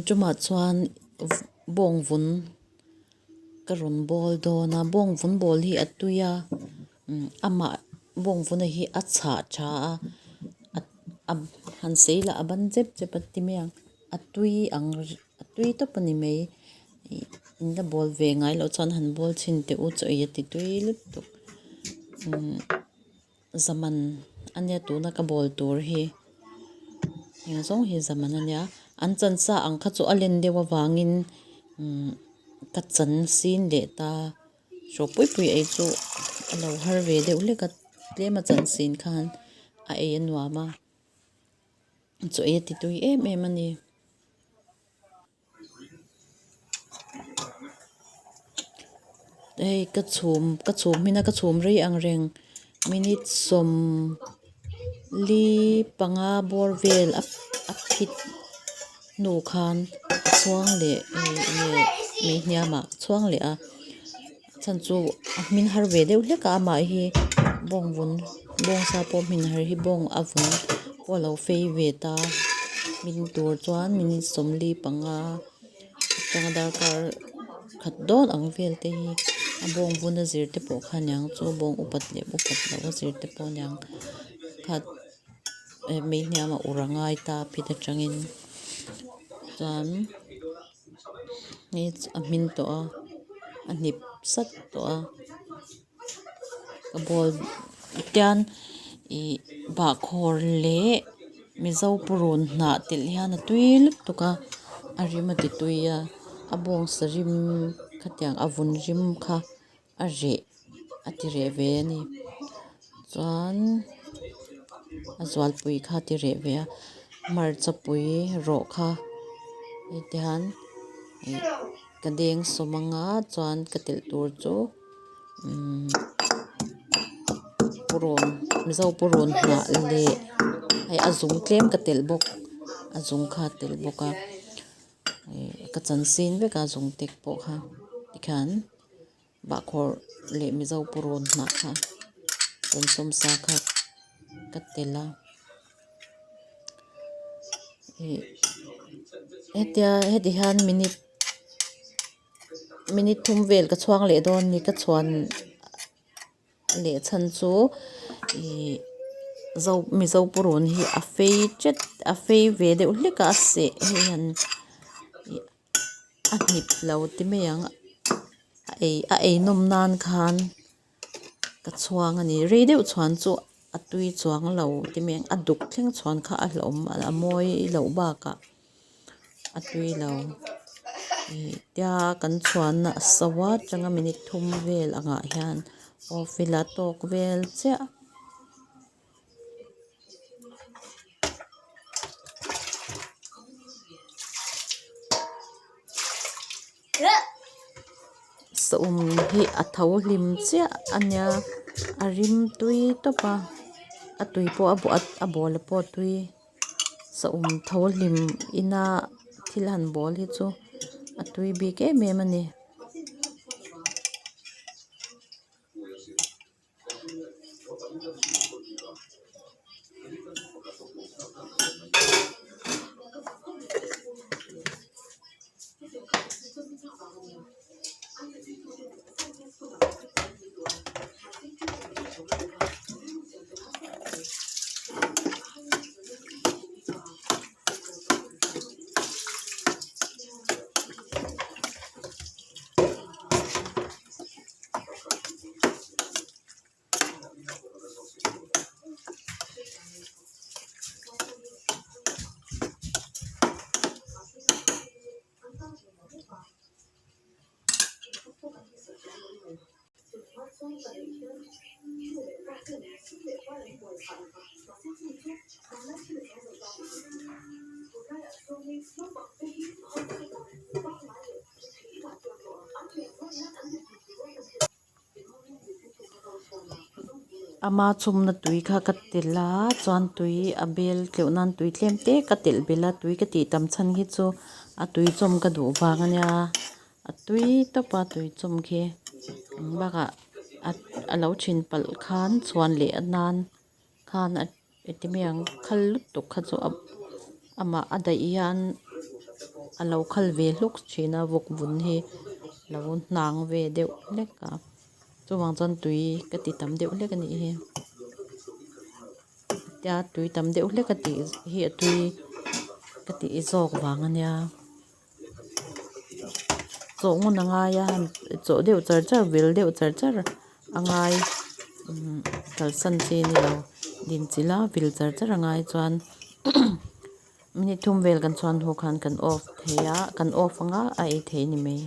Tun tumah chuan bawng vun ka rawn bawl dawn a bawng vun bawl hi a tui a amah bawng vuna hi a chhah tha a a han sei lah a ban chep chep a ti mai ang a tui ang a tui tawp a ni mai ih in la bawl ve ngai loh chuan han bawl chhin teh u chaw ei a ti tui lutuk umm. Zaman a nia tuna ka bawl tur hi eng zawng hi zaman a nia an chan sa ang kha chu a len deuh avangin umm ka chan sin leh ta hrawk pui pui ei chu a lo har ve deuh hlek a tlem a chan sin khan a ei a nuam a chaw ei a ti tui em em a ni. Hei ka chhum ka chhum hmin a ka chhum rei ang reng minute sawm li panga bawr vel a a phit hnu khan a chhuang leh mei hniam ah a chhuang leh a a chhan chu a hmin har ve deuh hlek a amah hi bawng vun bawng sa pawh hmin har hi bawng a vun pawh a lo fei ve ta hmin tur chuan minute sawmli panga atanga darkar khat dawn ang vel te hi a bawng vun a zir te pawh kha aniang chu bawng upat leh upat loh a zir te pawh aniang khat mei hniam a ur a ngai ta phit atangin chuan. Hei chu a hmin tawh a a hnip sat tawh a ka bawl tian ih bahkhawr leh mizo purun hnah telh hian a tui lutuk a a rim a ti tui a a bawngsa rim khatiang a vun rim kha a reh a ti reh ve a ni chuan a zualpui kha a ti reh ve a hmarcha pui rawh kha heti hian ih ka deng sawm anga chuan ka telh tur chu umm purun mizo purun hnah leh hei a zung tlem ka telh bawk a zung kha a telh bawk a ih ka chan sin vek a zung tek pawh kha tikhian. Bahkhawr leh Mizo purun hnah kha sawmsawm sa kha ka tel a ih hetia heti hian minute minute thum vel ka chhuang leh dawn a ni ka chhuan leh chhan chu ih zo Mizo purun hi a fei tet a fei ve deuh hlek a a seh hei han ih. A hnip lo ti mai ang a ei a ei nawm nan khan ka chhuang a ni rei deuh chhuan chu a tui chuang lo ti mai ang a duk thleng chhuan kha a hlauhawm a mawi loh bakah a tui lo ih tia kan chhuanna a so a atanga minute thum vel angah hian off ila tawk vel chiah. Saum hi a tho hlim chiah a nia a rim tui tawp a a tui pawh a bawh a bawl pawh a tui saum tho hlim ina thil han bawl hi chu a tui bik em em a ni. Ama chhumna tui kha ka telh a chuan tui a bel tleuh nan tui tlem te ka telh belh a tui ka tih tam chhan hi chu a tui chawm ka duh vang a nia a tui tawp a tui chawm khi bakah a lo thin palh khan chhuan leh a nan khan a engti mai ang khal lutuk kha chu amah a daih hian. a lo khal ve hluk thin a vawk vun hi lo hnang ve deuh hlek a chuvang chuan tui ka ti tam deuh hlek a nih hi tia tui tam deuh hlek a tih hi a tui ka tih zawk vang a nia. Chawh ngun a ngai a chawh deuh char char vil deuh char char a ngai umm kalsan chi a ni lo din chilh a vil char char a ngai chuan minute thum vel kan chhuan hnu khan kan off thei a kan off ang a a ei thei a ni mai.